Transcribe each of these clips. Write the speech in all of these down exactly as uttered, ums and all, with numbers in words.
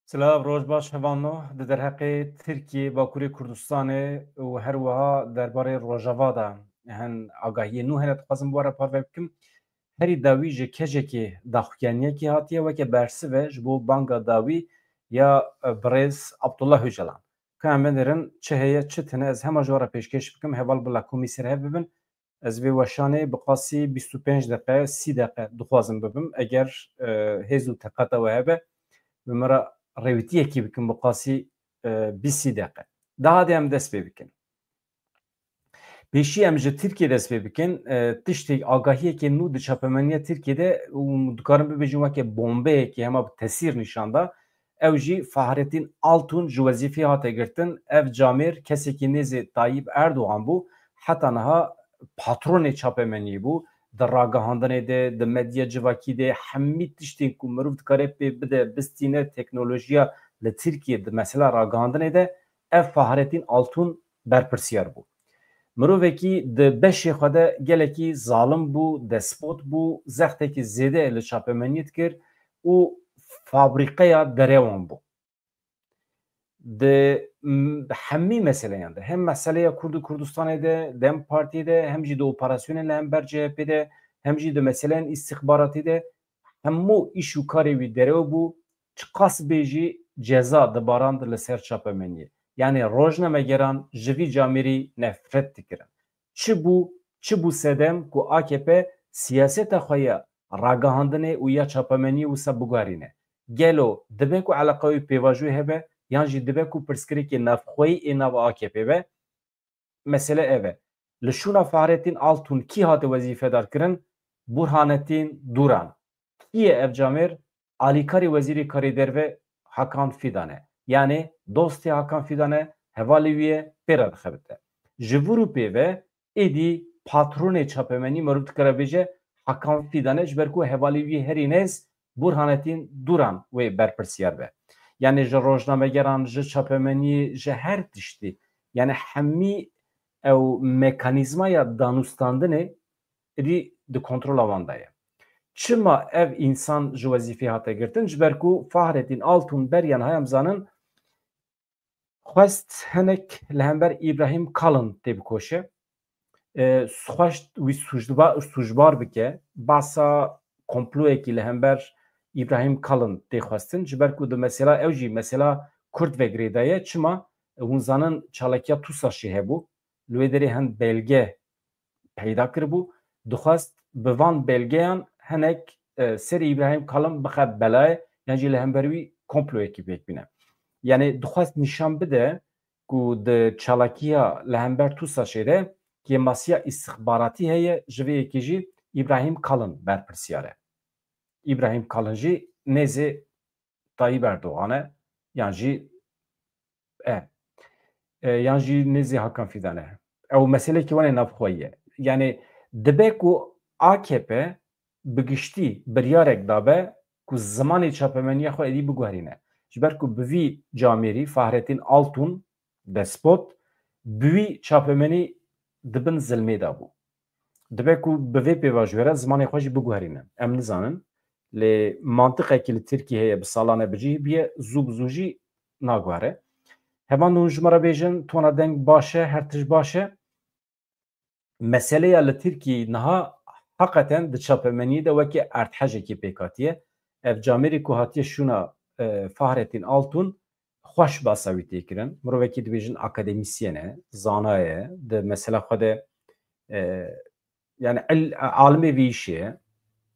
Silav, roj baş hevalno. Di derheqê Tirkiyê, Bakurê Kurdistanê û her wiha derbarê Rojava de hin agahiyê nû hene, dixwazim bi we re parve bikim. Herî dawî ji kecekê daxuyaniyekê hatiye weke bersive ji bo banga dawî ya, e, birêz Abdullah Öcalan. Ka em binêrin çi heye, çi tine, ez hema ji we re pêşkêş bikim, heval bila komî ser hev bibin. Ez vê weşanê bi qasî bîst û pênc deqe, sî deqe dixwazim bibim. Eger, e, hêz û teqata we hebe, bi min re rêwîtiyekî bikin bi qasî, e, bîst sî deqe. Daha de em dest pê bikin. Pêşî em ji Tirkiyê dest pê bikin. E, tiştê agahiyekê nû di çapemeniya Tirkiyê de û dikarim bibêjim weke bombeyekî hema bi tesîr nîşan da. Ew jî Fahrettin Altun ji wezîfê hate girtin. Ev camêr kesekî nêzê Tayyip Erdogan bû. Heta niha patronê çapemeniyê bû. Di ragihandinê de, di medya civakî de, hemî tiştên ku mirov dikare pê bide, bistîne, teknolojiya li Tirkiyê di mesela ragihandinê de ev Fahrettin Altun berpirsiyar bû. Mirovekî di beşê xwe de gelekî zalim bû, despot bû, zextekî zêde li çapemeniyê dikir û fabrîqeya derewan bû. Di, m-, hemî meseleyan de, hem meseleya Kurd û Kurdistanê de, DEM Partiyê de, hem jî di operasyonên li hember C H P de, hem jî di meseleyên îstixbaratî de, hemû îş û karê wî derew bû, çiqas bê jî ceza dibarand li ser çapemeniyê. Yanî rojnamegeran ji vî camêrî nefret dikirin. Çi bû, çi bû sedem ku A K P siyaseta xwe ya ragihandinê û ya çapemeniyê wisa biguherîne? Gelo dibe ku eleqa wî pêvajoyê hebe, yan jî dibe ku pirsgirêkê navxweyî ê nav A K P be? Mesele ev e. Li şûna Fahrettin Altun kî hate wezîfedar kirin? Burhanettin Duran. Kî ye ev camêr? Alîkarê Wezîrê Karê Derve Hakan Fidan e. Yanê dostê Hakan Fidan e, hevalê wî ye, pê re dixebite. Ji vir û pê ve êdî patronê çapemenî, meriv dikare bêje, Hakan Fidan e, ji ber ku hevalê wî herî nêz Burhanettin Duran wê berpirsiyar be. Yanê ji rojnamegeran, ji çapemeniyê, ji her tiştî, yanê hemî ew mekanîzmaya danûstandinê êdî di kontrola wan de ye. Çima ev însan ji wezîfê hate girtin? Ji ber ku Fahrettin Altun beriya niha em zanin, xwest hinek li hember Îbrahîm Kalin têbikoşe. E, xwest wî sûcba-, sûcbar bike. Basa komployekî li hember Îbrahîm Kalin tê xwestin. Ji ber ku di mesela ew jî mesela Kurd ve girêdaye. Çima? Hûn zanin çalakiya TUSAŞê hebû. Li wê derê hin belge peyda kiribû. Dixwest bi van belgeyan hinek, e, serê Îbrahîm Kalin bixe belayê, yan jî li hember wî komployekî pêk bîne. Yanî dixwest nîşan bide ku di çalakiya li hember TUSAŞê de kêmasiya îstixbaratî heye, ji vê yekê jî Îbrahîm Kalin berpirsiyar e. Îbrahîm Kalin jî nêzê Tayyip Erdogan e, yan jî e, e, yan jî nêzî Hakan Fidan e. Ew meselekî wan ê navxweyî ye. Yanî dibe ku A K P bi giştî biryarek dabe ku zimanê çapemeniya xwe êdî biguherîne. Ji ber ku bi vî camêrî Fahrettin Altun, despot, bi wî çapemenî di bin zilmê de bû. Dibe ku bi vê pêvajoyê re zimanê xwe jî biguherînin. Em nizanin. Lê mantiqekî li Tirkiyê heye, bi salan e bi cih bûye, zû bi zû jî naguhere. Heman hûn ji me re bêjin, tona deng baş e, her tişt baş e. Meseleya li Tirkiyê niha heqeten di çapemeniyê de weke erdhejekê pêk hatiye. Ev camêrê ku hatiye şûna, e, Fahrettin Altun, xweş basa wî tê kirin. Mirovekî dibêjin akademîsyen e, zana ye, di mesela xwe de, e, yani il-, alimê vî îşê ye.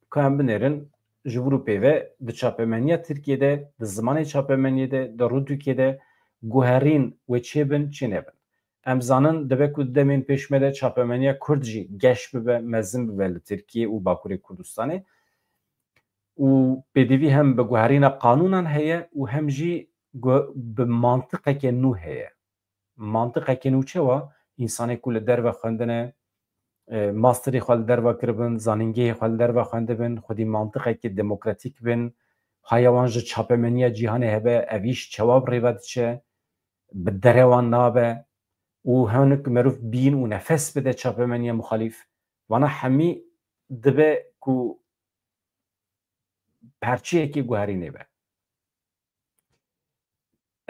Ka em binêrin, ji vir û pê ve di çapemeniya Tirkiyê de, di zimanê çapemeniyê de, di rûdûkê de guherîn wê çêbin, çê nebin. Em zanin, dibe ku di demên pêş me de çapemeniya Kurd jî geş bibe, mezin bibe li Tirkiyê û Bakurê Kurdistanê. Û pêdivî hem bi guherîna qanûnan heye û hem jî gu-, bi mantiqeke nû heye. Mantiqeke nû çawa? Însanê ku li derve xwendine, e, masterê xwe li derve kiribin, zanîngehê xwe li derve xwendibin, xwedî mantiqeke demokratîk bin, haya wan ji çapemeniya cîhanê hebe, ev îş çawa bi rê ve diçe, bi derewan nabe û hinek meriv bîn û nefes bide çapemeniya muxalîf. Vana hemî dibe ku perçeyekê guherînê be.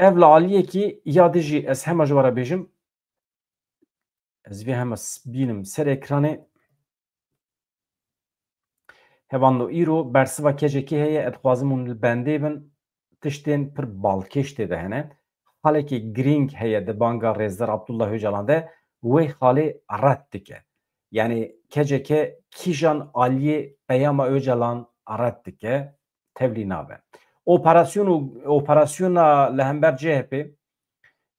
Ev li aliyekî ya dijî ez hema ji we re bêjim, ez vê hema s-, bînim ser ekranê. Hevando îro bersiva K C K heye, ez dixwazim hûn li bendê bin, tiştên pir balkêş tê de hene. Xalekî girîng heye di banga Rêzdar Abdullah Ocalan de, wê xalê red dike. Yani K C K kîjan aliyê peyama Ocalan red dike, tevlî nabe. Operasyon û operasyona li hember C H P,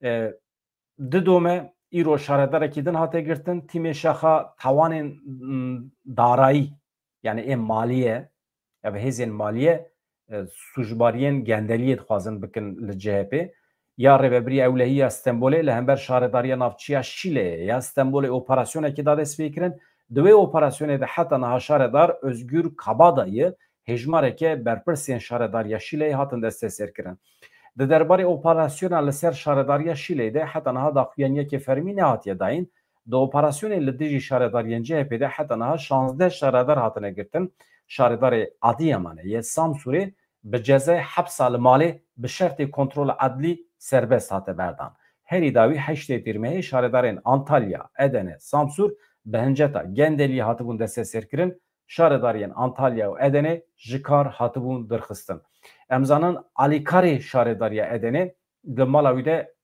e, Didome îro şaredarekî din hate girtin, tîmê şaxa tawanên, m, darayî, yani ê maliye, ev hêzên maliye, e, sûcbariyên gendeliyê dixwazin bikin li C H P. Ya Rêvebiriya Ewlehî ya Stenbolê li hember şaredariya navçiya Şîleyê ya Stenbolê operasyonekê da dest pê kirin. Di wê operasyonê de heta niha şaredar Özgür Kabadayı hêjmareke berpirsên şaredariya Şîleyê hatin desteserkirin. Di derbarê operasyona li ser şaredariya Şîleyê de heta niha daxuyaniyeke fermî nehatiye dayîn. Di operasyonên li dijî şaredariyên C H P de heta niha şazdeh şaredar hatine girtin. Şaredarê Adiyamanê yê Samsûrê bi cezayê hepsa li malê bi şertê kontrola edlî serbest hate berdan. Herî dawî heştê Tîrmehê şaredarên Antalya, Edene, Samsûr bi hinceta gendeliyê hatibûn desteserkirin. Şaredariyên Antalya û Edenê ji kar hatibûn derxistin. Em zanin alîkarê şaredariya Edenê di mala wî de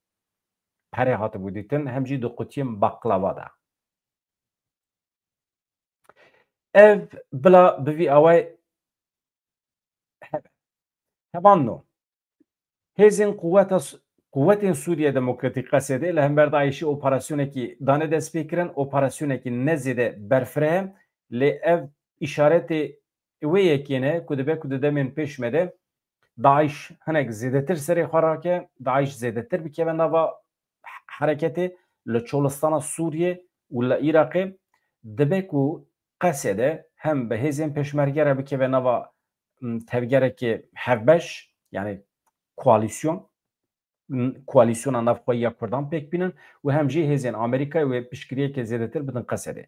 pere hatibû dîtin, hem jî di qutiyên baklava de. Ev bila bi vî awayî hebe. Heman no. Hêzên quweta Su-, quwetên Sûriye Demokratîk, Qesedê, li hember DAIŞê operasyonekî dane destpêkirin, operasyonekî ne zêde berfireh e, lê ev îşaretê wê yekê ne ku dibe ku di demên pêş me de DAIŞ hinek zêdetir serê xwe rake, DAIŞ zêdetir bikeve nava hereketê li Çolistana Sûriye û li Iraqê, dibe ku Qesedê hem bi hêzên pêşmerge re bikeve nava, m, tevgerekê hevbeş, yani koalîsyon, m, koalîsyona navxweyî ya Kurdan pêk bînin û hem jî hêzên Amerîkayê wê piştgiriyeke zêdetir bidin Qesedê.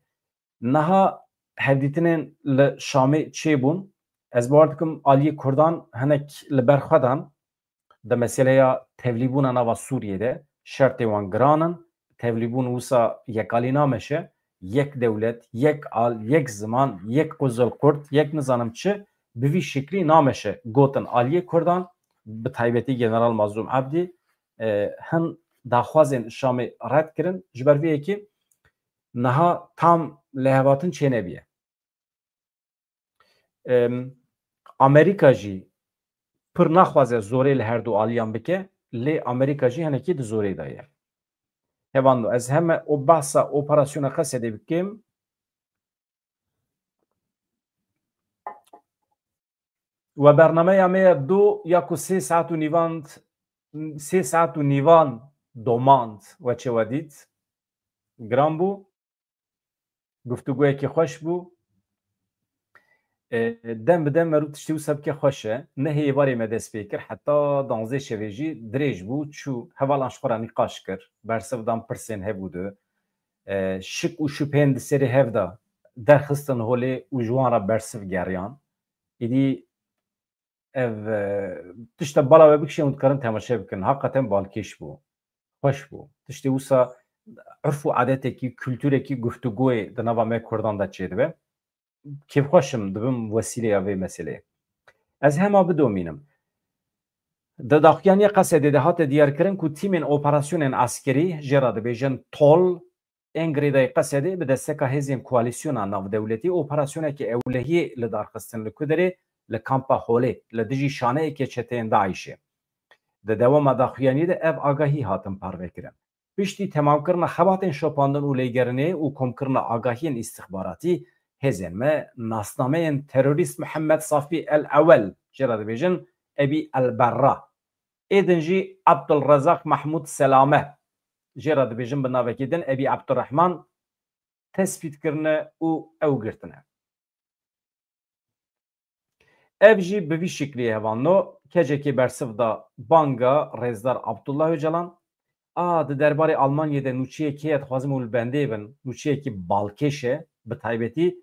Niha hevdîtinên li Şamê çêbûn, ez bawer dikim aliyê Kurdan hinek li ber xwe dan, di meseleya tevlîbûna nava Sûriyê de şertê wan giran in. Tevlîbûn wisa yekalî nameşe, yek dewlet, yek al, yek ziman, yek quzilqurt, yek nizanim çi, bi vî şiklî nameşe gotin aliyê Kurdan, bi taybetî General Mazlûm Ebdî, e, hin daxwazên Şamê red kirin. Ji ber vê yekê niha tam lêhevatin çênebiye. Em, Amerîka jî pir naxwaze zorê li her du aliyan bike, lê Amerîka jî hinekî di zorê de ye. Hevando, ez heme o behsa operasyona Qesedê bikim. We bernameya me ya du ya ku sê saet û nîvan, sê saet û nîvan domand we çewe dît. Giran bû. Guftûgoyekî xweş bû. E, dem bi dem merû tiştî wisa bike xweş e. Nehê êvarê me dest pê kir, heta danzdeh şevê jî dirêj bû, çû hevalan ji xwe re nîqaş kir. Bersiv dan pirsên hev û du. E, şik û şubhên di serê hev de derxistin holê û ji wan re bersiv geriyan. Êdî ev, e, tişta bala we bikişên û dikarin temaşe bikin. Heqeten balkêş bû. Xweş bû. Tiştê wisa urf û adetekî, kulturekî guftûgoyê di nava me Kurdan de çêdibe. Kêfxweş im dibim wesîleya vê meseleyê. Ez hema bidomînim. Di daxuyaniya Qesedê de hate diyarkirin ku tîmên operasyonên eskerî, jê re dibêjin tol, ên girêdayî Qesedê bi desteka hêzên koalîsyona navdewletî operasyoneke ewlehiyê li dar xistin, li ku derê? Li kampa Holê, li dijî şaneyeke çeteyên DAIŞê. Di dewama daxuyaniyê de ev agahî hatin parvekirin. Piştî temamkirina xebatên şopandin û lêgerînê û komkirina agahiyên îstixbaratî, hêzên me nasnameyên terorîst Mihemed Safî El Ewel, jê re dibêjin Ebî El Berra, êdin jî Abdulrezak Mahmud Selame, jê re dibêjin bi navekî din Ebî Abdurrahman, tespît kirine û ew girtine. Ev jî bi vî şiklî ye, hevalno, K C K bersiv da banga Rêzdar Abdullah Ocalan. A, di derbarê Almanyê de nûçeyekê ye, dixwazim hûn li bendê bin, nûçeyekî balkêş e, bi taybetî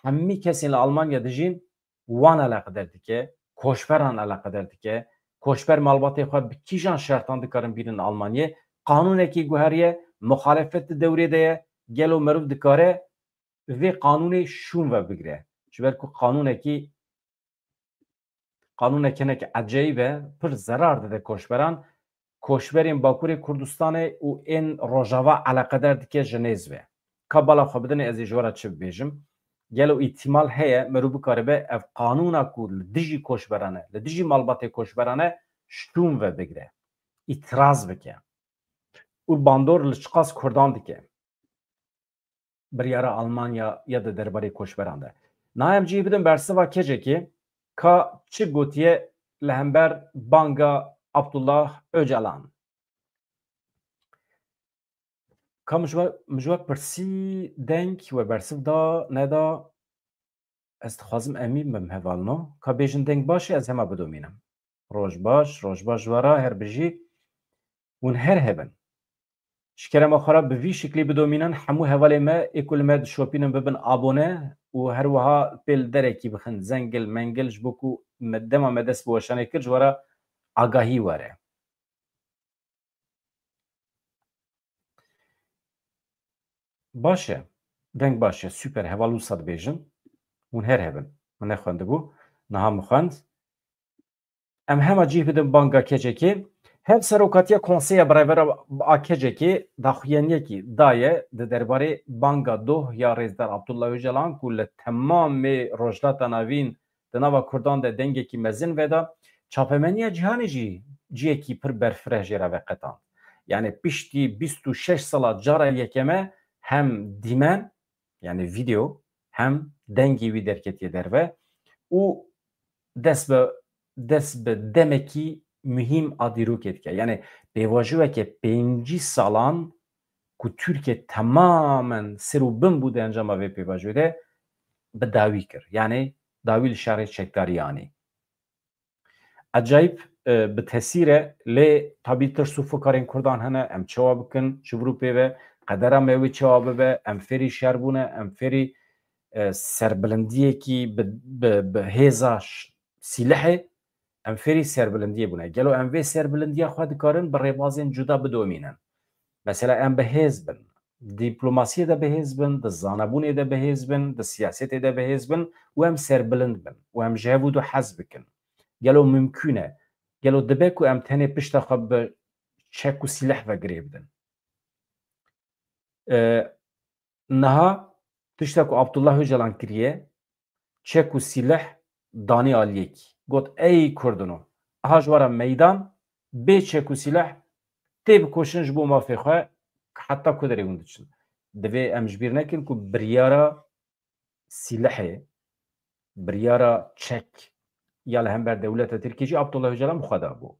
hemî kesên li Almanya dijîn wan eleqeder dike, koçberan eleqeder dike, Koçber malbatê xwe bi kîjan şertan dikarin bînin Almanyê? Qanûnekî guheriye, muxalefet di dewrê de ye, gelo meriv dikare vê qanûnê şûn ve bigire? Ji ber ku qanûnekî qanûnek hinek ecayîb e, pir zerar dide koçberan. Koçberên Bakurê Kurdistanê û ên Rojava eleqedar dike ji nêz ve. Ka bala xwe bidinê, ez ê ji we re çi bibêjim? Gelo îhtimal heye meriv bikaribe ev qanûna ku li dijî koçberan e, li dijî malbatê koçberan e, şûn ve bigire, îtiraz bike û bandor li çiqas Kurdan dike? Biryara Almanya ya di derbarê koçberan de. Niha em cihê bidin bersiva kecekê ka çi gotiye li hember banga Abdullah Ocalan. Ka min ji we, min ji we pirsî, deng we bersiv da, neda? Ez dixwazim emîn bim hevalno. Ka bêjin deng baş e, ez hema bidomînim. Roj baş, roj baş ji we re, her bijî. Hûn her hebin. Ji kerema xwe re bi vî şiklî bidomînin hemû hevalê me ê ku li me dişopînin bibin abone û her wiha pê li derekî bixin zengil mengil ji bo ku me dema me dest bi weşanê kir ji we re agahî were. Baş e. Deng baş e. Super. Heval wisa dibêjin. Hûn her hebin. Min nexwendibû. Niha min xwend. Em hema cih bidin banga kecekê. Hevserokatiya Konseya Birêve a kecekê daxuyaniyekî daye di derbarê banga doh ya Rêzdar Abdullah Ocalan ku li temamê Rojhilata Navîn di nava Kurdan de dengekî mezin veda. Çapemeniya cîhanê jî cihekî pir berfireh jê re veqetand. Yani piştî bîst û şeş sala cara yekeme hem dîmen, yani video, hem dengê wî derketiye derve û dest bi, dest bi demekî muhîm a dîrokê dike. Yani pêvajoyeke pêncî salan ku Tirkiye temamen ser û bin bû di encama vê pêvajoyê de, bi dawî kir. Yani dawî li şerê çekdarî anî. Ecayîb, e, bi tesîr e, lê tabî tirs û fikarên Kurdan hene, em çawa bikin, ji vir û pê ve, qedera me wê çawa bibe, em fêrî şer bûne, em fêrî, e, serbilindiyekî bi, bi, bi hêza ş-, sîlehê, em fêrî serbilindiyê bûne. Gelo em vê serbilindiya xwe dikarin bi rêbazên cuda bidomînin? Mesela em bi hêz bin, di dîplomasiyê de bi hêz bin, di zanebûnê de bi hêz bin, di siyasetê de bi hêz bin û em serbilind bin û em ji hev û du hez bikin. Gelo mimkûn e? Gelo dibe ku em tenê pişta xwe bi çek û sîleh ve girê bidin? E, niha tişta ku Abdullah Ocalan kiriye, çek û sîleh danî aliyekî. Got, ey Kurdino, aha ji we re meydan, bê çek û sîleh tê bikoşin ji bo mafê xwe, heta ku derê hûn diçin. Divê em ji bîr nekin ku biryara sîlehê, biryara çek ya li hember dewleta Tirkiyê jî Abdullah Ocalan bi xwe dabû.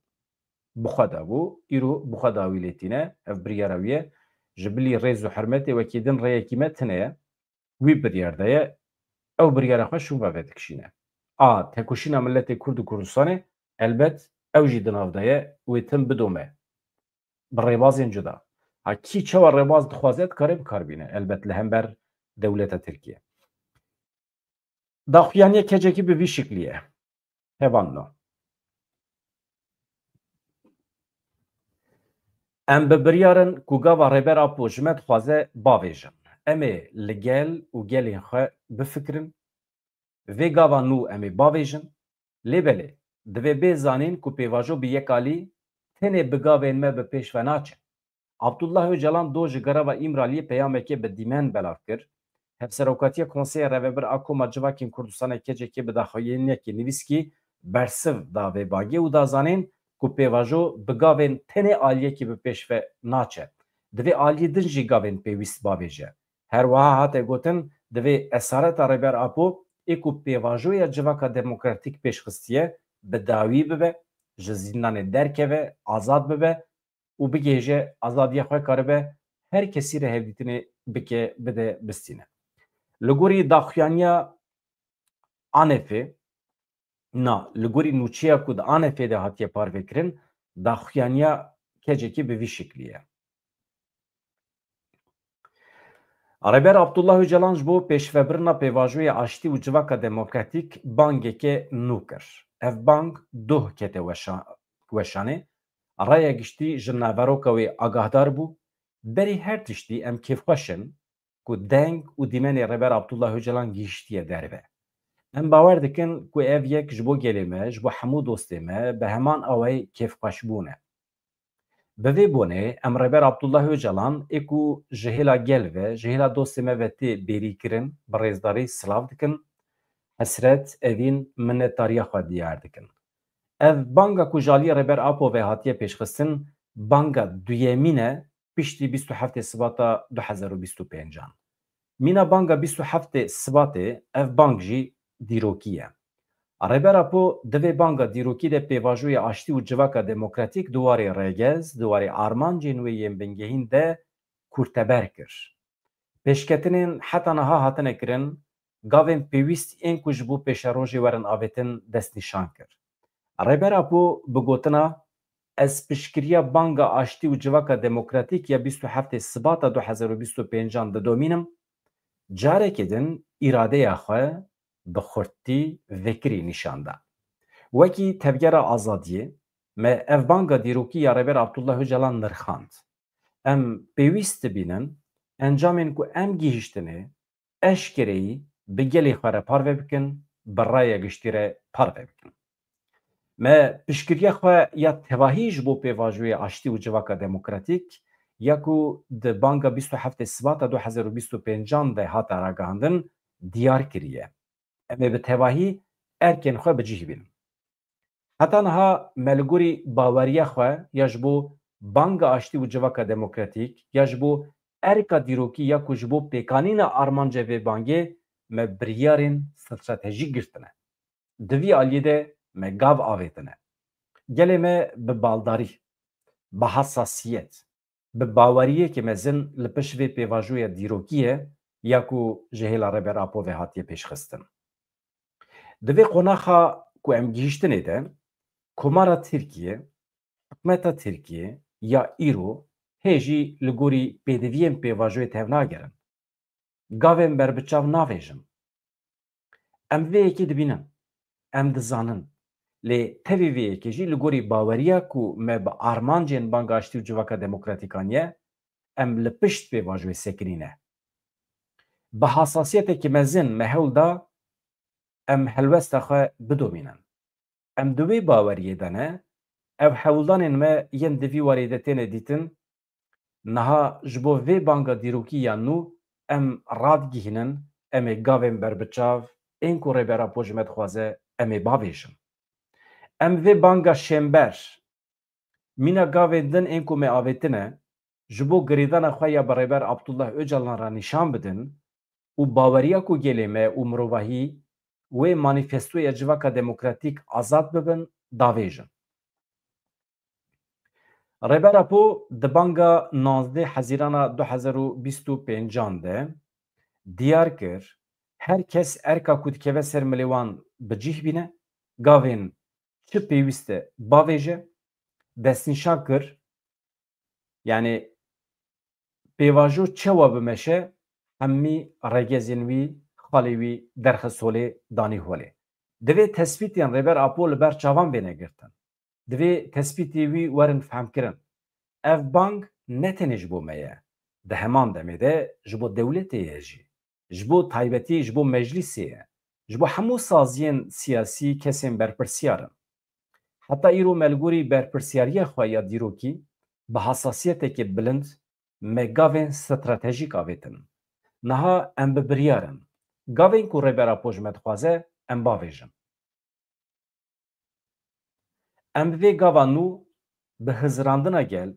Bi xwe dabû, îro bi xwe dawî lê tîne, ev biryara wî ye. Ji bilî rêz û hurmetê wekî din rêyekî me tune ye. Wî biryar daye, ew biryara xwe şûn ve vedikişîne. A, tekoşîna miletê Kurd û Kurdistanê, elbet ew jî di nav de ye, wê tim bidome. Bi rêbazên cuda. Ha, kî çawa rêbaz dixwaze, dikare bi kar bîne, elbet li hember dewleta Tirkiye. Daxuyaniyê kecekî bi vî şiklî ye. Hevalno. Em bi biryar in ku gava Rêber Apo ji me dixwaze bavêjin. Em ê li gel û gelên xwe bifikirin. Vê gava nû em ê bavêjin. Lê belê, divê bê zanîn ku pêvajo bi yek alî tenê bi gavên me bi pêş ve naçe. Abdullah Ocalan do ji Gerava Îmraliyê peyamekê bi dîmen belav kir. Hevserokatiya Konseya Rêvebir a Koma Civakên Kurdistanê, kecekê, bi daxuyaniyekê nivîskî bersiv da vê bagê û da zanîn ku pêvajo bi gavên tenê aliyekî bi pêş ve naçe. Divê aliyê din jî gavên pêwîst bavêje. Her wiha hate gotin, divê esareta Rêber Apo ê ku pêvajoya Civaka Demokratîk pêş xistiye, bi dawî bibe, ji zîndanê derkeve, azad bibe û bigihêje azadiya xwe, karibe her kesî re hevdîtinê bike, bide, bistîne. Li gorî daxuyaniya ANF'ê, na, li gorî nûçeya ku di ANF'ê de hatiye parvekirin, daxuyaniya kecekî bi vî şiklî ye. Rêber Abdullah Ocalan ji bo pêşvebirina pêvajoyê aştî û civaka demokratîk bangeke nû kir. Ev bang doh kete weşa-, weşanê, raya giştî ji naveroka wê agahdar bû. Berî her tiştî em kêfxweş in ku deng û dîmenê Rêber Abdullah Ocalan gihiştiye derve. Em bawer dikin ku ev yek ji bo gelê me, ji bo hemû dostê me bi heman awayî kêfxweşbûn e. Bi vê bonê em Rêber Abdullah Ocalan ê ku ji hêla gel ve, ji hêla dostê me ve tê bêrî kirin, bi rêzdarî silav dikin, hesret, evîn, minnetdariya xwe diyar dikin. Ev banga ku ji aliyê Rêber Apo ve hatiye pêşxistin, banga duyemîn e piştî bîst û heftê Sibata du hezar û bîst û pêncan. Mîna banga bîst û heftê Sibatê, ev bang jî dîrokî ye. Rêber Apo di vê banga dîrokî de pêvajoyê aştî û civaka demokratîk di warê rêgez, di warê armancên wê yên bingehîn de kurteber kir. Pêşketinên heta niha hatine kirin, gavên pêwîst ên ku ji bo pêşerojê werin avêtin destnîşan kir. Rêber Apo bi gotina, "Ez piştgiriya banga aştî û civaka demokratîk ya bîst û heftê Sibata du hezar û bîst û pêncan didomînim", carekê din îradeya xwe bi xurtî vekirî nîşan da. Wekî Tevgera Azadiyê me ev banga dîrokî ya Rêber Abdullah Ocalan nirxand. Em pêwîst dibînin encamên ku em gihîştinê eşkereyî bi gelê xwe re parve bikin, bi raya giştî re parve bikin. Me piştgiriya xwe ya tevahî ji bo pêvajoyê aştî û civaka demokratîk ya ku di banga bîst û heftê Sibata du hezar û bîst û pêncan de hate ragihandin diyar kiriye. Em ê bi tevahî erkên xwe bi cih bînin. Heta niha me li gorî baweriya xwe ya ji bo banga aştî û civaka demokratîk ya ji bo erka dîrokî ya ku ji bo pêkanîna armanca vê bangê me biryarên stratejîk girtine. Di vî aliyê de me gav avêtine. Gelê me bi baldarî, bi hesasiyet, bi baweriyekê mezin li pişt vê pêvajoya dîrokî ye ya ku ji hêla Rêber Apo ve hatiye pêşxistin. Di vê qonaxa ku em gihîştinê de, Komara Tirkiye, hikûmeta Tirkiye ya îro hê jî li gorî pêdiviyên pêvajoyê tevnagerin. Gavên berbiçav navêjin. Em vê yekê dibînin. Em dizanin. Lê tevî vê yekê jî li gorî baweriya ku me bi armancên banga aştî û civaka demokratîk aniye, em li pişt pêvajoyê sekinîne. Bi hassasiyetekî mezin me hewl da em helwesta xwe bidomînin. Em di wê baweriyê de ne, ev hewldanên me yên di vî warê de têne dîtin, niha ji bo vê banga dîrokî ya nû em radigihînin, em ê gavên berbiçav ên ku Rêber Apo ji me dixwaze, em ê bavêjin. Em vê banga şênber, mîna gavên din ên ku me avêtine, ji bo girêdana xwe ya bi Rêber Abdullah Ocalan re nîşan bidin û baweriya ku gelê me û mirovahî wê manîfestoya civaka demokratîk azad bibin, davêjin. Rêber Apo di banga nozdeh Hezîrana du hezar û bîst û pêncan de diyar kir, her kes erka ku dikeve ser milê wan bi cih bîne, gavên çi pêwîst e bavêje, destnîşan kir, yanî pêvajo çewa bimeşe, hemî rêgezên wî, xalê wî derxist holê, danî holê. Divê tespîtên Rêber Apo li ber çavan bêne girtin. Divê tespîtê wî werin fehmkirin. Ev bang ne tenê ji bo me ye. Di heman demê de ji bo dewletê ye jî. Ji bo taybetî, ji bo meclîsê ye. Ji bo hemû saziyên siyasî kesên berpirsiyar in. Heta îro me li gorî berpirsiyariya xwe ya dîrokî bi hassasiyetekê bilind me gavên stratejîk avêtin. Niha em bi biryar in. Gavên ku Rêber Apo ji me dixwaze, em bavêjin. Em vê gava nû bi hizirandina gel,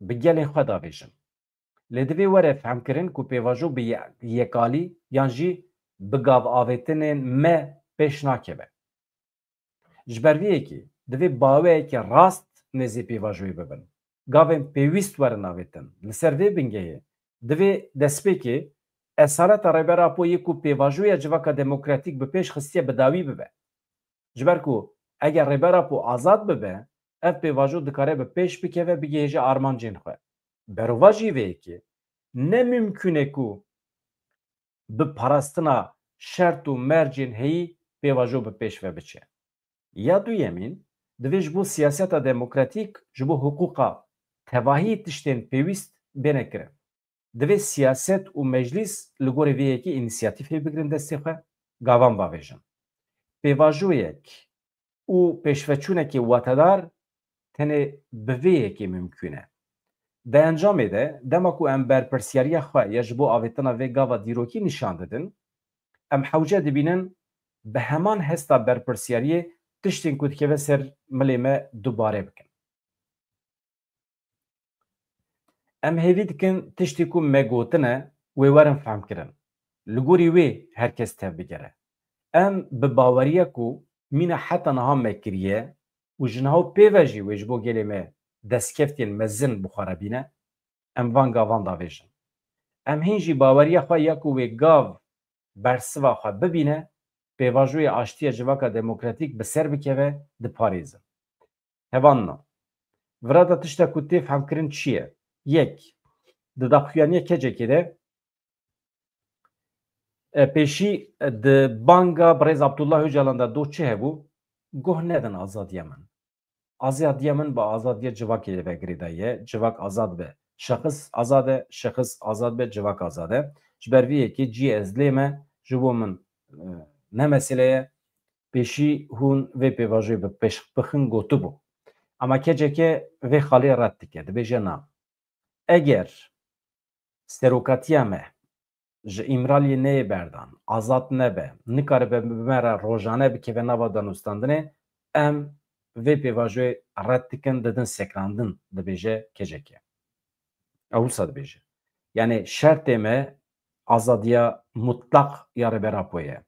bi gelên xwe davêjin. Lê divê were fehmkirin ku pêvajo bi ye-, yekalî yan jî bi gav avêtinên me pêş nakeve. Ji ber vê yekê divê baweyeke rast nêzî pêvajoyê bibin. Gavên pêwîst werin avêtin. Li ser vê bingehê divê destpêkê esareta Rêber Apo yê ku pêvajoya civaka demokratîk bi pêş xistiye bi dawî bibe. Ji ber ku eger Rêber Apo azad bibe, ev pêvajo dikare bi pêş bikeve, bigihêje armancên xwe. Berovajî vê yekê, ne mimkûn e ku bi parastina şert û mercên heyî pêvajo bi pêş ve biçe. Ya duyemîn, Divê ji bo siyaseta demokratîk, ji bo hiqûqa tevahî tiştên pêwîst bêne kirin. Divê siyaset û meclîs li gorî vê yekê înîsiyatîfê bigrin destê xwe, gavan bavêjin. Pêvajoyek û pêşveçûnekê watedar tenê bi vê yekê mimkûn e. Di encamê de, dema ku em berpirsiyariya xwe ya ji bo avêtina vê gava dîrokî nîşan didin, em hewce dibînin bi heman hesta berpirsiyariyê tiştên ku dikeve ser milê me dubare bikin. Em hêvî dikin tiştê ku me gotine wê werin fehmkirin. Li gorî wê her kes tevbigere. Em bi baweriya ku mîna heta niha me kiriye û ji niha û pê ve jî wê ji bo gelê me destkeftiyên mezin bi xwe re bîne, em van gavan davêjin. Em hîn jî baweriya xwe ya ku wê gav bersiva xwe bibîne, pêvajoyê aştiya civaka demokratîk bi ser bikeve, diparêzin. Hevalno, virata tişta ku tê fehmkirin çi ye? Yek, di daxuyaniya kecekê de, e, pêşî, e, di banga birêz Abdullah Ocalan de do çi hebû? Guh nedin azadiya min. Azadiya min bi azadiya civakê ve girêdayî ye. Civak azad be, şexis azad e, şexis azad be, civak azad e. Ji ber vê yekê cihê ez lê me, ji bo min, e, ne mesele ye. Pêşî hûn vê pêvajoyê bi pêş bixin gotibû. Ama keceke vê xalê red dike, dibêje na. Eger serokatiya me ji Îmraliyê neyê berdan, azad nebe, nikaribe bi me re rojane bikeve nava danûstandinê, em vê pêvajoyê red dikin, didin sekinandin, dibêje keceke. Ew wisa dibêje. Yanî şertê me azadiya mutlaq ya Rêber Apo ye.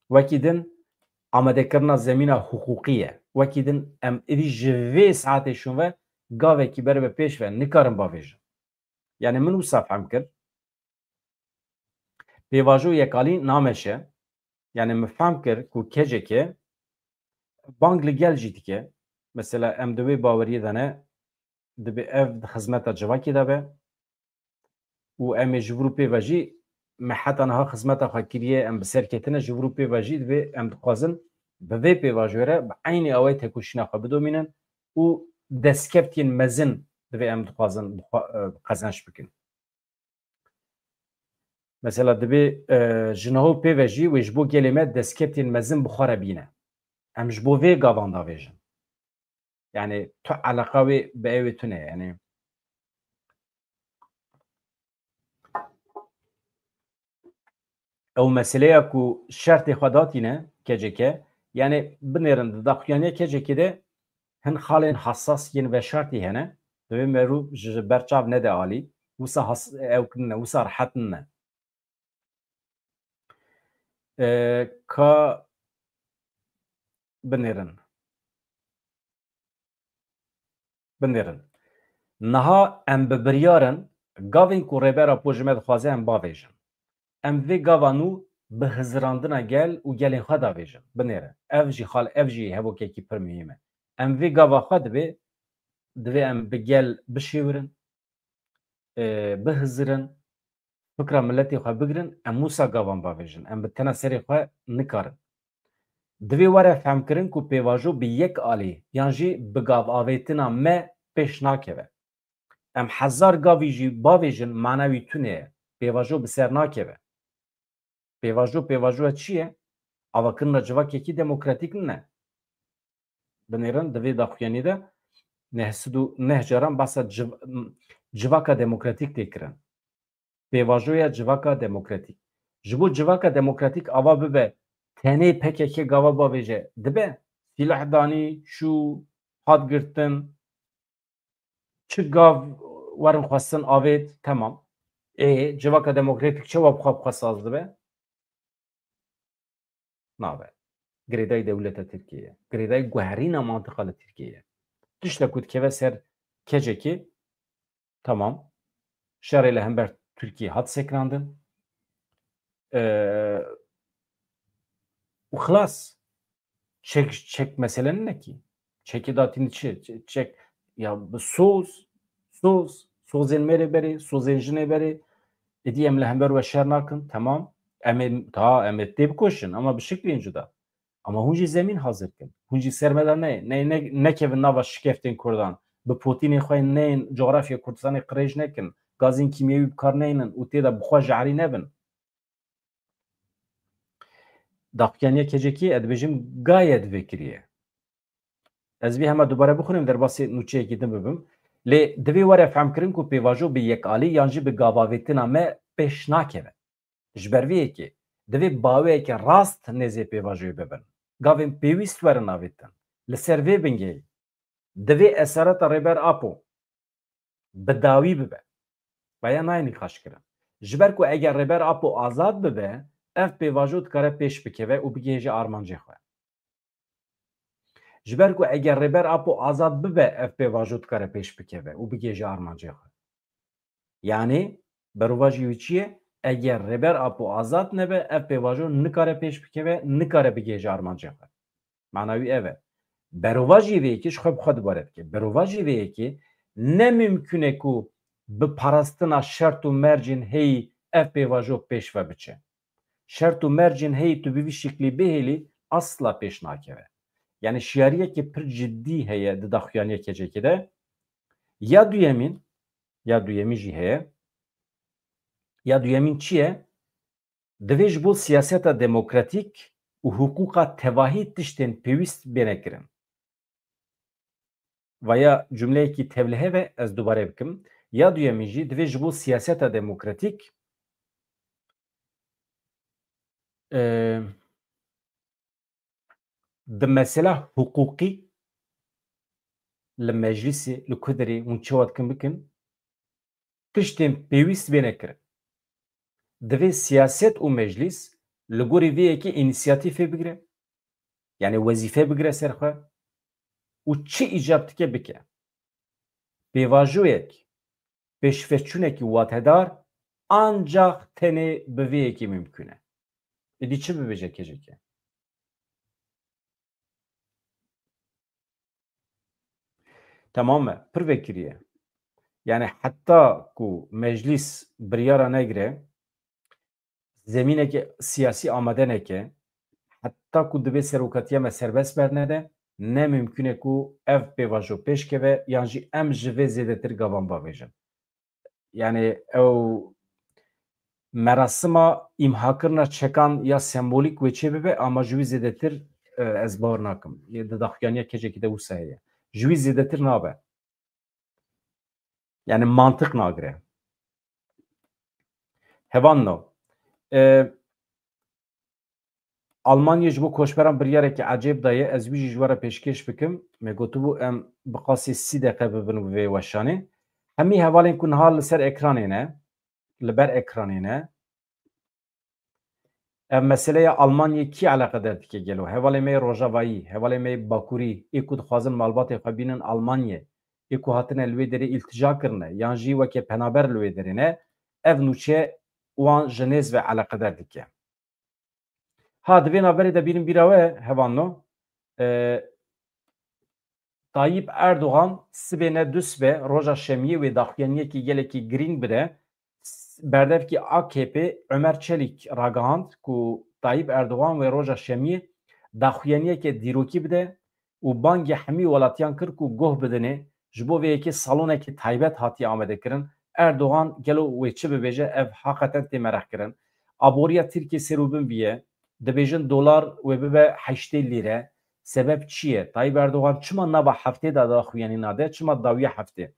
Wekî din amadekirina zemîna hiqûqî ye. Wekî din em êdî ji vê saetê şûn ve gavekî ber ve pêş ve nikarin bavêjin. Yanî min wisa fehm kir. Pêvajo yekalî nameşe. Yanî min fehm kir ku keceke bang li gel jî dike. Mesela em di wê baweriyê de ne, dibê ev di xizmeta civakê de be. Û em ê ji vir û pê ve jî, me heta niha xizmeta xwe kiriye, em bi ser ketine, ji vir û pê ve jî divê em dixwazin bi vê pêvajoyê re bi eynî awayî tekoşîna xwe bidomînin û destkeftiyên mezin divê em dixwazin bi xwe, e, qezenç bikin. Mesela dibê, e, ji niha û pê ve jî wê ji bo gelê me destkeftiyên mezin bi xwe re bîne. Em ji bo vê gavan davêjin. Yanî tu eleqa wê bi ew ê tune ye. Yanî ew meseleya ku şertê xwe datîne keceke, yanî binêrin di daxuyaniya kecekê de hin xalên hesas yên veşartî hene, divê merû ji ber çav nede alî, wisa has-, ew nine, wisa rehet nine. E, ka binêrin. Binêrin. Niha em bi biryar in, gavên ku Rêber Apo ji me dixwaze em bavêjin. Em vê gava nû bi hizirandina gel û gelên xwe davêjin. Binêrin. Ev jî xal, ev jî hevokekî pir muhîm e. Em vê gava xwe dibê, divê em bi gel bişêwirin, e, bihizirin, fikra miletê xwe bigirin, em wisa gavan bavêjin. Em bi tena serê xwe nikarin. Divê were fehmkirin ku pêvajo bi yek alî yan jî bi gav avêtina me pêş nakeve. Em hezar gavî jî bavêjin, mana wî tune ye. Pêvajo bi ser nakeve. Pêvajo, pêvajoya çi ye? Avakirina civakekî demokratîk nine. Binêrin di vê daxuyanî de neh sed û neh caran behsa civ-, civaka demokratîk tê kirin. Pêvajoya civaka demokratîk. Ji bo civaka demokratîk ava bibe, tenê P K K gava bavêje, dibe? Sîleh danî, çû, hat girtin, çi gav werin xwestin avêt, temam. Ê, civaka demokratîk çawa bi xwe bi xwe saz dibe? Nabe. Girêdayî dewleta Tirkiyê ye. Girêdayî guherîna mantiqa li Tirkiyê ye. Tişta ku dikeve ser kecekê, temam. Şerê li hember Tirkiyê hat sekinandin. Ee, û xilas. Çek, çek mesele nine kî. Çekê datîn çi? Çe-, çek, ya bi soz, soz, sozên mêrê berê, sozên jinê berê. Êdî em li hember we şer nakin, temam. Em ê, ta em ê tê bikoşin, ama bi şiklên cuda. Ama hûn jî zemîn hazir kin. Hûn jî ser me de neyên. Ne, ne, nekevin nava şikeftên Kurdan. Bi potînê xwe neyên, coğrafya Kurdistanê qirêj nekin. Gazên kîmyewî bi kar neynin û tê de bi xwe jehrî nebin. Daxuyaniya K C K'ê, ez dibêjim, gaye divê kiriye. Ez vê hema dubare bixwînim, derbasî nûçeyekî din bibim. Lê divê were fehmkirin ku pêvajo bi yekalî yan jî bi gavavêtina me pêş nakeve. Ji ber vê yekê divê baweyeke rast nêzê pêvajoyê bibin. Gavên pêwîst werin avêtin. Li ser vê bingehî divê esareta Rêber Apo bi dawî bibe. Vaya nayê nîqaşkirin. Ji ber ku eger Rêber Apo azad bibe, ev pêvajo dikare pêş bikeve û bigihêje armancê xwe. Ji ber ku eger Rêber Apo azad bibe, ev pêvajo dikare pêş bikeve û bigihêje armancê xwe. Yanî berovajî wî çi ye? Eger Rêber Apo azad nebe, ev pêvajo nikare pêş bikeve, nikare bigihêje armancê xwe. Mana wî ev e. Berovajî vê yekê ji xwe bi xwe dubare dike. Berovajî vê yekê ne mimkun e ku bi parastina şert û mercên heyî ev pêvajo pêş ve biçe. Şert û mercên heyî tu bi vî şiklî bihêlî asla pêş nakeve. Yanî şiyariyekê pir cidî heye di daxuyaniya K C K'ê de. Ya duyemîn, ya duyemîn jî heye. Ya duyemîn çi ye? Divê ji bo siyaseta demokratîk û hiqûqa tevahî tiştên pêwîst bêne kirin. Vaya cumleyekî tevlihev e, ez dubare bikim. Ya duyemîn jî divê ji bo siyaseta demokratîk, e, di mesela hiqûqî li meclîsê, li kudirê hûn çawa dikin bikin, tiştên pêwîst bêne kirin. Divê siyaset û meclîs li gorî vê yekê înîsiyatîfê bigire, yanî wezîfe bigire ser xwe û çi îcab dike bike. Pêvajoyek, pêşveçûnekî watedar ancax tenê bi vê yekê mimkûn e. Êdî çi bibêje K C K? Tamam e, pir vekirî ye. Yani heta ku meclîs biryara negire, zemîneke siyasî amade neke, heta ku divê serokatiya me serbest bernede, ne mimkûn e ku ev pêvajo pêş keve yan jî em ji vê zêdetir gavan bavêjin. Yani ew merasima îmhakirina çekan ya sembolîk wê çê bibe, ama ji wî zêdetir, e, ez bawer nakim. Yê di daxuyaniya K C K'ê de wisa heye. Ji wî zêdetir nabe. Yani mantiq nagire. Hevalno, e, Almanya ji bo koçberan biryarekî ecêb daye, ez wî jî ji we re pêşkêş bikim. Me gotibû em bi qasî sî deqe bibin vê weşanê. Hemî hevalên ku niha li ser ekranê ne, li ber ekranê ne. Ev meseleya Almanyayê kî eleqedar dike gelo? Hevalê me yê Rojavayî, hevalê me yê Bakurî, ê ku dixwazin malbatê xwe bînin Almanyayê, ê ku hatine li wê derê îltîca kirine, yan jî weke penaber li wê derê ne, ev nûçe wan ji nêz ve eleqedar dike. Ha, di vê navberê de bîrin bîra we, hevalno, e, Tayyip Erdogan sibê ne dusibe, roja şemiyê wê daxuyaniyekî gelekî girîng bide. Berdevkî A K P Ömer Çelik ragihand ku Tayyip Erdogan wê roja şemiyê daxuyaniyeke dîrokî bide û bangê hemî welatiyan kir ku guh bidinê, ji bo vê yekê salonekî taybet hatiye amadekirin. Erdogan gelo wê çi bibêje, ev haqeten tê mereqkirin. Aboriya Tirkiyê ser û bin bûye, dibêjin dolar wê bibe heştê lîre. Sebeb çi ye? Tayyip Erdogan çima nava heftê de daxuyanî nade, çima dawiya heftê?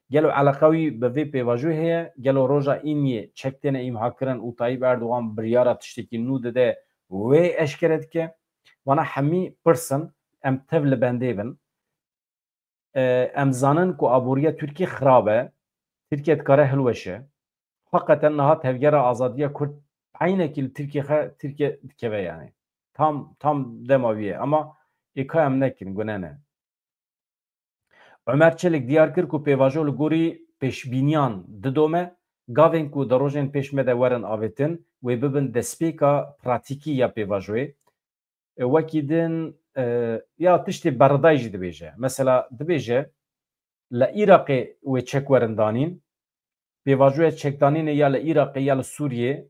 Gelo eleqa wî bi vê pêvajoyê heye? Gelo roja îniyê çek têne îmhakirin û Tayyip Erdogan biryara tiştekî nû dide, wê eşkere dike? Wana hemî pirs in, em tev li bendê bin. E, em zanin ku aboriya Tirkiyê xirab e, Tirkiye dikare hilweşe. Heqeten niha tevgera azadiya Kurd eynekî li Tirkiye xe-, Tirkiye dikeve yani. Tam, tam dema wî ye. Ama ê ka em nekin, gune ne. Ömer Çelik diyar kir ku pêvajo li gorî pêşbîniyan didome, gavên ku di rojên pêş me de werin avêtin, wê bibin destpêka pratîkî ya pêvajoyê. E, wekî din, e, ya tiştê berridayî jî dibêje. Mesela dibêje, li Iraqê wê çek werin danîn, pêvajoya çekdanînê ya li Iraqê ya li Sûriyê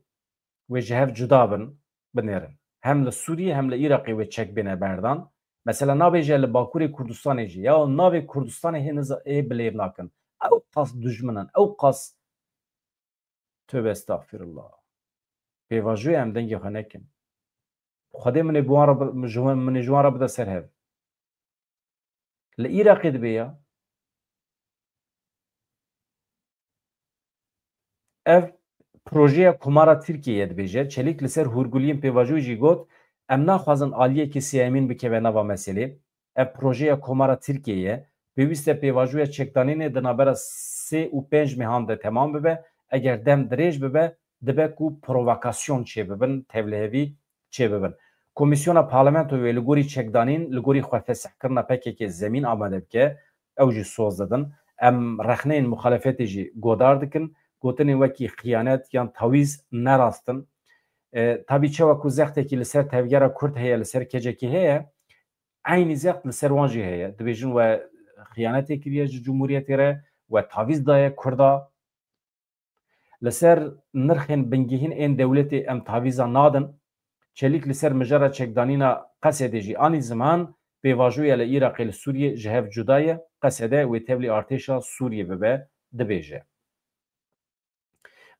wê ji hev cuda bin, binêrin. Hem li Sûriyê hem li Iraqê wê çek bêne berdan. Mesela nabêje li Bakurê Kurdistanê jî, ya navê Kurdistanê hê niza-, ê bilêv nakin. Ew qas dijmin in, ew qas Tövbe estexfirullah. Pêvajoyê em dengê xwe nekin. Xwedê min ê bi wan re bi-, ji wan, min ê ji wan re bide ser hev. Li Iraqê dibe ya. Ev projeya Komara Tirkiyeyê dibêje. Çelîk li ser hûrguliyên pêvajoyê jî got, em naxwazin aliyekî sêyemîn bikeve nava meselê. Ev projeya Komara Tirkiyeyê ye. Pêwîst e pêvajoya çekdanînê di navbera sê û pênc mehan de temam bibe. Eger dem dirêj bibe, dibe ku provokasyon çêbibin, tevlihevî çêbibin. Komîsyona Parlamentoyê li gorî çekdanîn, li gorî xwefesihkirina P K K zemîn amade bike, ew jî soz didin. Em rexneyên muxalefetê jî godar dikin. Gotinên wekî xiyanet yan tawîz ne rast in. E, tabî çawa ku zextekî li ser tevgera Kurd heye, li ser K C K heye, eynî zext li ser wan jî heye. Dibêjin we xiyanetê kiriye ji Cumhuriyetê re, we tavîz daye Kurda. Li ser nirxên bingehîn ên dewletê em tavîza nadin. Çelîk li ser mijara çekdanîna Qesedê jî anî ziman, pêvajoya li Iraqê li Sûriyê ji hev cuda ye, Qesede wê tevlî artêşa Sûriyê bibe, dibêje.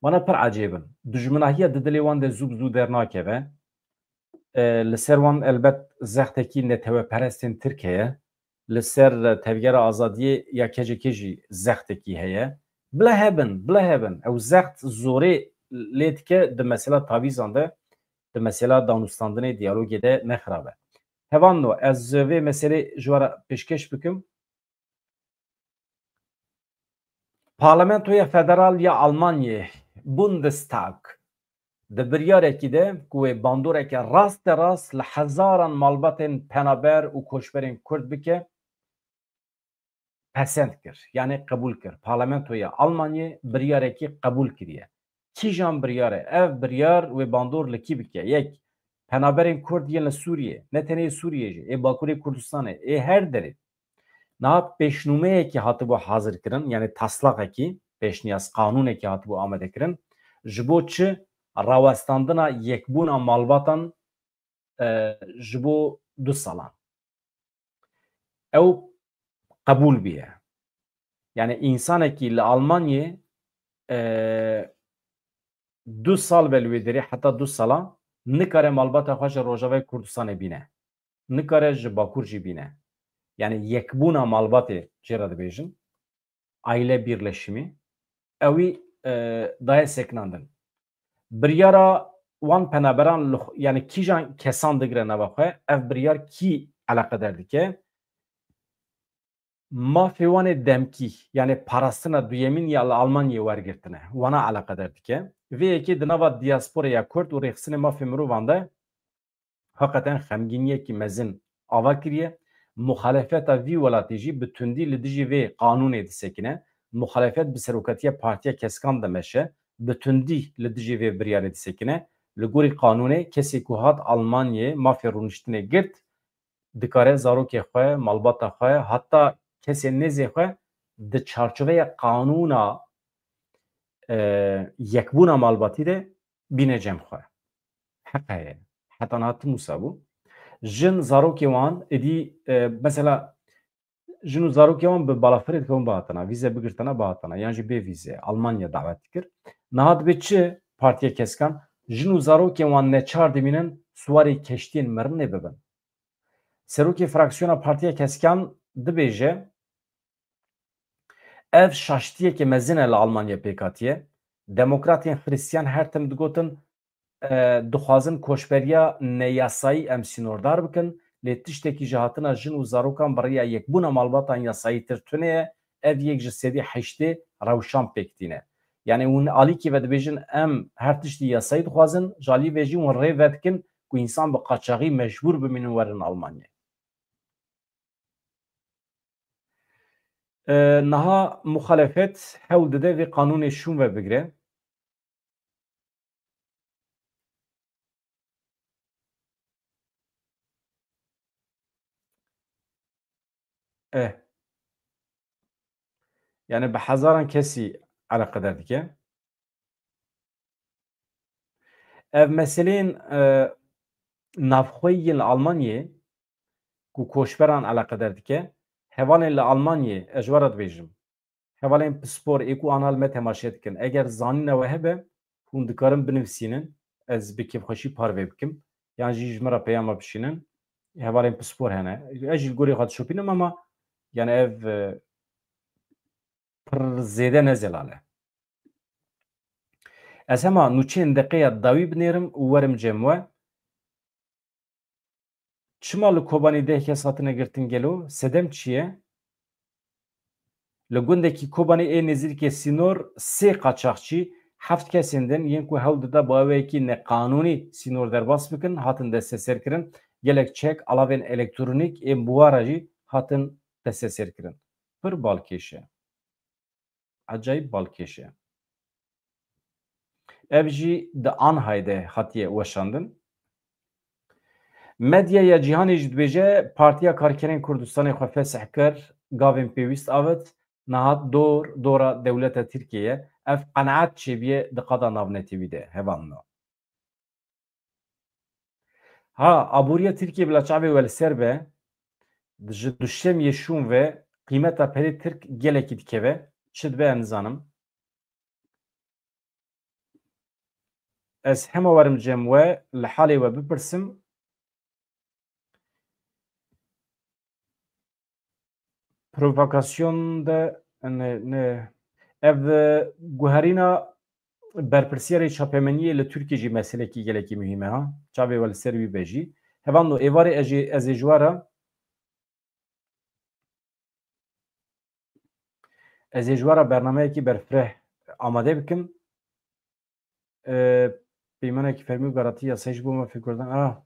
Vana pir ecêb in. Dijminahiya di dilê wan de zû bi zû dernakeve. E, li ser wan elbet zextekî neteweperestên Tirk heye. Li ser tevgera azadiyê ya K C K jî zextekî heye. Bila hebin, bila hebin. Ew zext zorê lê dike di mesela tavîzan de, di mesela danûstandinê, diyalogê de ne xirab e. Hevalno, ez vê meselê ji we re pêşkêş bikim. Parlamentoya Federal ya Almanyê, Bundestag, di biryarekî de ku wê bandoreke rasterast li hezaran malbatên penaber û koçberên Kurd bike, pesend kir, yanî qebûl kir. Parlamentoya Almanyê biryarekî qebûl kiriye. Kîjan biryar e? Ev biryar wê bandor li kî bike? Yek, penaberên Kurd yên li Sûriyê, ne tenê Sûriyê jî, ê Bakurê Kurdistanê, ê her derê. Niha pêşnûmeyekî hatibû hazirkirin, yanî taslaqekî, pêşniyaz qanûnekî hatibû amadekirin. Ji bo çi? Rawestandina yekbûna malbatan, e, ji bo du salan. Ew qebûl bûye. Yanî însanekî li Almanyê, e, du sal be li wê derê, heta du sala, nikare malbata xwe ji Rojavayê Kurdistanê bîne. Nikare ji Bakur jî bîne. Yanî yekbûna malbatê jê re dibêjin. Aile birleşimi. Ewî, e, daye sekinandin. Biryara wan penaberan li xwe, yanî kîjan kesan digire nava xwe, ev biryar kî eleqedar dike? Mafê wan ê demkî, yanî parastina duyemîn ya li Almanyayê wergirtine, wana eleqedar dike. Vê yekê di nava diasporeya Kurd û rêxistinê mafê mirovan de heqeten xemgîniyekî mezin ava kiriye. Muxalefeta vî welatî jî bi tundî li dijî vê qanûnê disekine. Muxalefet bi serokatiya Partiya Keskan dimeşe, bi tundî li dijî vê biryarê disekine. Li gorî qanûnê kesê ku hat Almanyayê mafê rûniştinê girt, dikare zarokê xwe, malbata xwe, heta kesê nêzê xwe di çarçoveya qanûna, e, yekbûna malbatî de bîne cem xwe. Heq heye. Heta niha tim wisa bû. Jin zarokê wan êdî, e, mesela jin û zarokê wan bi balafirê dikevin bihatana, vîze bigirtana bihatana, yan jî bê vîze, Almanya dawet dikir. Niha dibe çi Partiya Keskan? Jin û zarokê wan neçar dimînin siwarê keştiyên mirinê bibin. Serokê fraksiyona Partiya Keskan dibêje, ev şaştiyeke mezin e li Almanya pêk hatiye. Demokratên Xristiyan her tim digotin, e, dixwazin koçberiya neyasayî em sînordar bikin, lê tiştekî ji hatina jin û zarokan bi rêya yekbûna malbatan yasayîtir tune ye. Ev yek ji sedî heştê rewşan pêk tîne. Yanî hûn alîkî ve dibêjin, em her tiştî yasayî dixwazin, ji alî ve jî hûn rê vedikin ku însan bi qaçaxî mecbûr bimînin werin Almanyayê. E, niha muxalefet hewl dide vê qanûnê şûn ve bigire. Eh. Yani bi hezaran kesî eleqedar dike. Ev meseleyên, e, navxwe yên li Almanyê ku koçberan eleqedar dike, hevalên li Almanyê, ez ji we re dibêjim, hevalên pispor ê ku ana li me temaşe dikin, eger zanîna we hebe, hûn dikarin binivîsînin, ez bi kêfxweşî parve bikim, yan jî ji min re peyama bişînin, hevalên pispor hene. Ez jî li gorî xwe dişopînim, ama yani ev, e, pir zêde ne zelal e. Ez hema nûçeyên deqeya dawî binêrim û werim cem we. Çima li Kobanî deh kes hatine girtin gelo? Sedem çi ye? Li gundekî Kobanî ê nêzîkê sînor sê qaçaxçî, heft kesên din yên ku hewl dida bi awayekî neqanûnî sînor derbas bikin, hatin desteserkirin. Gelek çek, alavên elektronîk ên buhara jî hatin desteserkirin. Pir balkêş e. Ecayîb balkêş e. Ev jî di Anhayê de hatiye weşandin. Medyaya cîhanê jî dibêje, Partiya Karkerên Kurdistanê xwe fesih kir, gavên pêwîst avêt, niha dor dora dewleta Tirkiyê ye. Ev qenaet çêbûye di qada navnetewî de, hevalno. Ha, aboriya Tirkiyê bila çavê we li ser be, ji duşemiyê şûn ve qîmeta perê Tirk gelekî dikeve. Çi dibe, ez nizanim. Ez hema werim cem we, li halê we bipirsim. Provokasyon de ne, ne. Ev, e, guherîna berpirsiyarê çapemeniyê li Tirkiyê jî meselekî gelekî muhîm e, ha. Çavê we li ser wî be jî. Hevalno, êvarê ez ê, ez ê ji we re, ez ê ji we re bernameyekî berfireh amade bikim. E, peymanekî fermî û garantiya sey ji bo me fêrkirdan. Ah.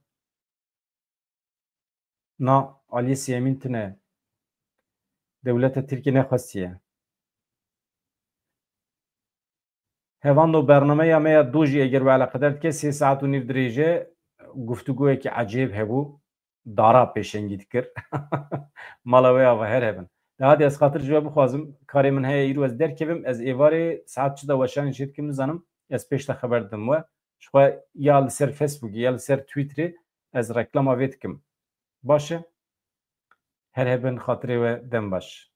Na, aliyê sêyemîn tune. Dewleta Tirkiyê nexwestiye. Hevando, bernameya me ya do jî eger we eleqedar dike, sê saet û nîv dirêj e, guftûgoyekî ecêb hebû. Dara pêşengî dikir. Mala we ava her hebin. De hadi ez xatir ji we bixwazim, karê min heye îro ez derkevim, ez êvarê saet çi de weşanê çê dikim nizanim, ez pêş de xeber didim we. Ji xwe ya li ser Facebookê ya li ser Twitterê ez reklama vê dikim. Baş e? Her hebin, xatirê we dem baş.